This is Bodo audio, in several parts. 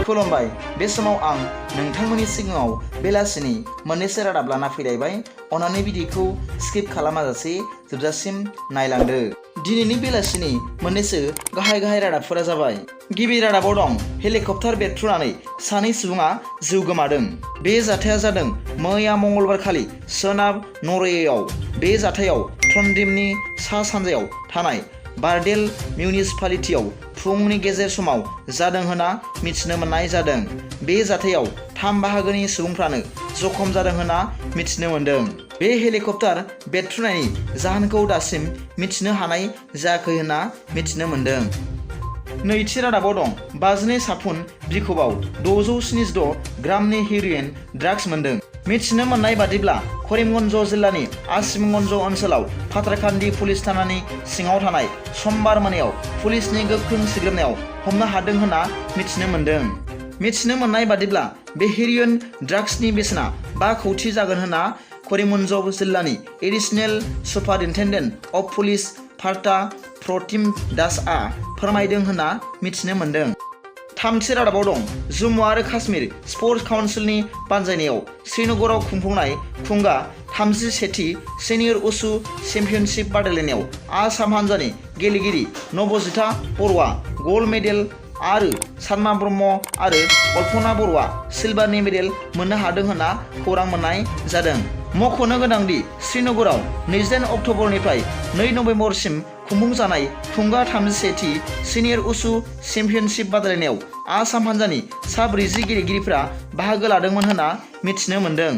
खुलुमबाय बे समाव आं नोंथांमोननि सिगाङाव बेलासिनि मोननैसो रादाब लाना फैलायबाय। अन्नानै भिडिअखौ स्किप खालामाजासे जोबजासिम नायलांदो। दिनैनि बेलासिनि मोननैसो गाहाय रादाबफोरा जाबाय। गिबि रादाबाव दं हेलिकप्टार बेरफ्रुनानै सानै सुबुङा जिउ गोमादों। बे जाथाया जादों मैया मंगलबार खालि सोनाब नरवेआव। बे जाथायाव ट्रन्डीमनि सा-सानजायाव थानाय बार्डेल मिउनिसिपालिटियाव फुंनि गेजेर समाव जादों होनना मिथिनो मोननाय जादों। बे जाथायाव 3 बाहागोनि सुबुंफ्रानो जखम जादों होनना मिथिनो मोन्दों। बे हेलिकप्टार बेरफ्रुनायनि जाहोनखौ दासिम मिथिनो हानाय जायाखै होनना मिथिनो मोन्दों। नैथि रादाबाव दं 52 साफुन बिखबआव 676 ग्रामनि हेर'इन ड्राग्स मोन्दों। मिथिनो मोननाय बादिब्ला करीमगन्ज जिल्लानि आसिमगन्ज ओनसोलाव फाथ्राखान्दी पुलिस थानानि सिङाव थानाय समबार मोनायाव पुलिसनि गोख्रों सिग्रोमनायाव हमनो हादों होनना मिथिनो मोन्दों। मिथिनो मोननाय बादिब्ला बे हेर'इन ड्राग्सनि बेसेना 5 कौटि जागोन होनना करीमगन्ज जिल्लानि एडिशनेल सुपारिनटेन्डेन्ट अफ पुलिस फार्था प्रतिम दासआ फोरमायदों होनना मिथिनो मोन्दों। थामथि रादाबाव दं जम्मु आरो काश्मीर स्पर्ट्स काउन्सिलनि बानजायनायाव श्रीनगराव खुंफुंनाय खुंगा 31थि सिनियर उसु चेम्पियनशिप बादायलायनायाव आसाम हान्जानि गेलेगिरि नबजिता बर'आ गल्ड मेडेल आरो सानमा ब्रह्म आरो अल्पना बर'आ सिलभारनि मेडेल मोननो हादों होनना खौरां मोननाय जादों। मख'नो गोनांदि श्रीनगराव 28 अक्ट'बरनिफ्राय 2 नभेम्बरसिम खुंफुंजानाय खुंगा 31थि सिनियर उसु चेम्पियनशिप बादायलायनायाव आसाम हान्जानि सा 40 गेलेगिरिफ्रा बाहागो लादोंमोन होनना मिथिनो मोन्दों।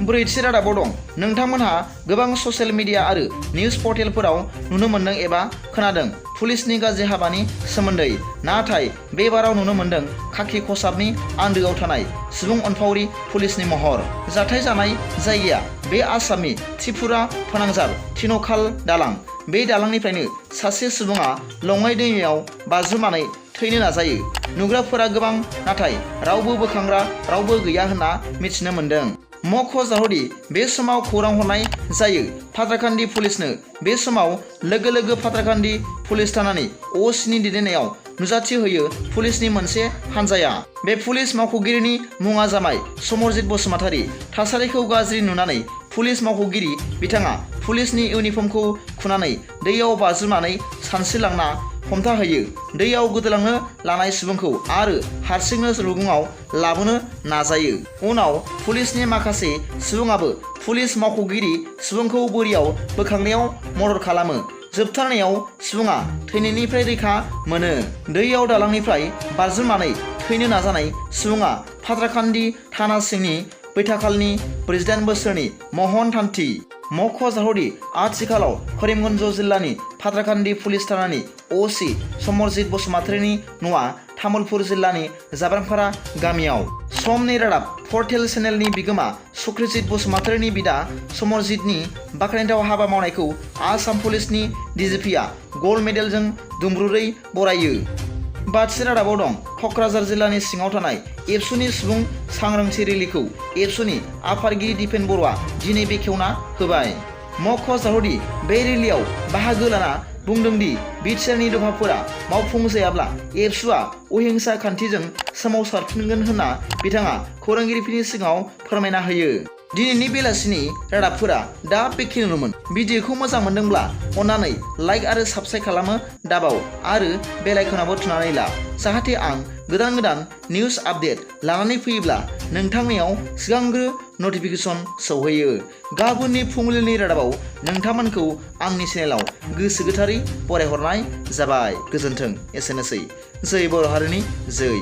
ब्रैथि रादाबाव दं नोंथांमोनहा गोबां ससियेल मिडिया आरो निउज पर्टेलफोराव नुनो मोन्दों एबा खोनादों पुलिसनि गाज्रि हाबानि सोमोन्दै। नाथाय बे बाराव नुनो मोन्दों खाखि खसाबनि आन्दोआव थानाय सुबुं अनफावरि पुलिसनि महर। जाथाय जानाय जायगाया बे आसामनि त्रिपुरा फोनांजाब थिन'खाल दालां। बे दालांनिफ्रायनो सासे सुबुङा लङाइ दैमायाव बाज्रुमनानै थैनो नाजायो। नुग्राफोरा गोबां नाथाय रावबो बोखांग्रा रावबो गैया होनना मिथिनो मोन्दों। मख'जाथावदि बे समाव खौरां हरनाय जायो फाथ्राखान्दी पुलिसनो। बे समाव लोगो फाथ्राखान्दी पुलिस थानानि असिनि दैदेननायाव नुजाथि होयो पुलिसनि मोनसे हानजाया। बे पुलिस मावख'गिरिनि मुङा जाबाय समरजित बसुमतारी। थासारिखौ गाज्रि नुनानै पुलिस मावख'गिरि बिथाङा पुलिसनि इउनिफर्मखौ खुनानै दैयाव बाज्रुमनानै सानस्रिलांना हमथाहोयो। दैयाव गोदोलांनो लानाय सुबुंखौ आरो हारसिंनो रुगुङाव लाबोनो नाजायो। उनाव पुलिसनि माखासे सुबुङाबो पुलिस मावख'गिरि सुबुंखौ बोरियाव बोखांनायाव मदद खालामो। जोबथारनायाव सुबुङा थैनायनिफ्राय रैखा मोनो। दैयाव दालांनिफ्राय बाज्रुमनानै थैनो नाजानाय सुबुङा फाथ्राखान्दी थाना सिंनि बैथाखालनि 48 बोसोरनि महन थान्थि। मख'जाथावदि आथिखालाव करीमगन्ज जिल्लानि फाथ्राखान्दी पुलिस थानानि असि समरजित बसुमतारीनि न'आ तामुलपुर जिल्लानि जाब्रांपारा गामियाव। समनि रादाब पर्टेल चेनेलनि बिगोमा सुक्रजित बसुमतारीनि बिदा समरजितनि बाख्नायथाव हाबा मावनायखौ आसाम पुलिसनि डिजिपिआ गल्ड मेडेलजों दुंब्रुदै बरायो। बाथि रादाबाव दं क'क्राझार जिल्लानि सिङाव थानाय एबसुनि सुबुं सांग्रांथि रेलिखौ एबसुनि आफादगिरि दिपेन बर'आ दिनै बेखेवना होबाय। मख'जाथावदि बे रेलियाव बाहागो लाना बुंदोंदि बिटिआरनि दफाफोरा मावफुंजायाब्ला एबसुआ अहिंसा खान्थिजों सोमावसारफिनगोन होनना बिथाङा खौरांगिरिफोरनि सिगाङाव फोरमायना होयो। दिनैनि बेलासिनि रादाबफोरा दा बेखिनियानोमोन। भिडिअखौ मोजां मोनदोंब्ला अन्नानै लाइक आरो साबस्क्राइब खालामनो दाबाव आरो बेल आइकनाबो थुनानै ला, जाहाथे आं गोदान निउज आपडेट लानानै फैयोब्ला नोंथांनियाव सिगांग्रो नटिफिकेसन सौहैयो। गाबोननि फुंबिलिनि रादाबाव नोंथांमोनखौ आंनि चेनेलाव गोसो गोथारै बरायहरनाय जाबाय। गोजोन्थों। एसेनोसै। जै बर' हारिनि जै।